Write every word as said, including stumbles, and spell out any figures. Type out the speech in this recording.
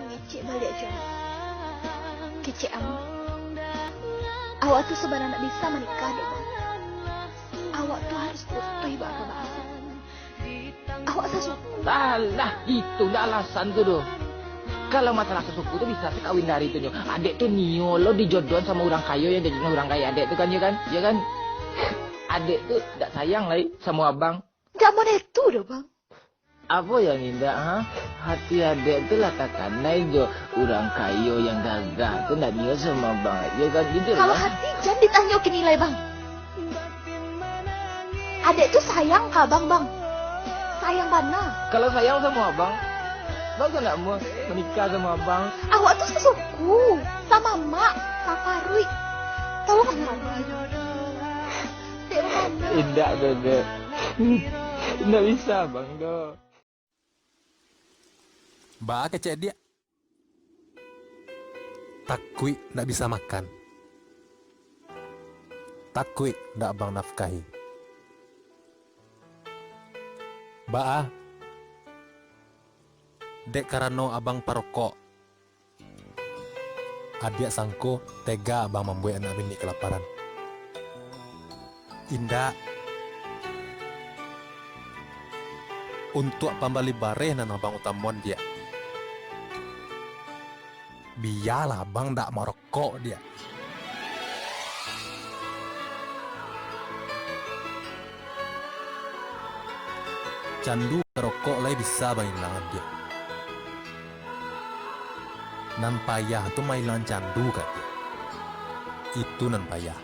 Ngecek baliak jo. Kecek ambo. Awak tu sabananyo ndak bisa manikah doh, Bang. Awak tu harus putuih bak abang. Awak sasuku. Alah, itu ndak alasan tu doh. Kalau masalah sasuku tu bisa se kawin dari tu nyo. Adek tu nio lo dijodohan samo urang kayo yang jadi urang kayo adek tu kan, yo kan? Yo kan? Adek tu ndak sayang lai samo abang. Ndak model tu doh, Bang. Apo yang indak, ha? Hati adek tu lah takanai jo urang kayo yang gagah tu, ndak nio samo abang, yo kan? Gitu Kalau lah. Hati jan ditanyo kini lai, Bang. Adek tu sayang ka abang, Bang. Sayang bana. Kalau sayang samo abang, bang kan ndak mau manikah samo abang. Awak tu sasuku, samamak, saparuik. Tolong lah, Bang. Dek, Bang. Indak doh, Dek. Indak bisa, Bang, doh. Baa kecek diak? Takuik ndak bisa makan. Takuik ndak abang nafkahi. Baa? Dek karano abang parokok. Adiak sangko tega abang mambuek anak bini kalaparan. Indak. Untuak pambali bareh nan abang utamoan, diak. Bialah abang ndak marokok, diak. Candu ka rokok lai bisa bailangan, diak. Nan payah tu mailangan candu, kan, diak. Itu nan payah.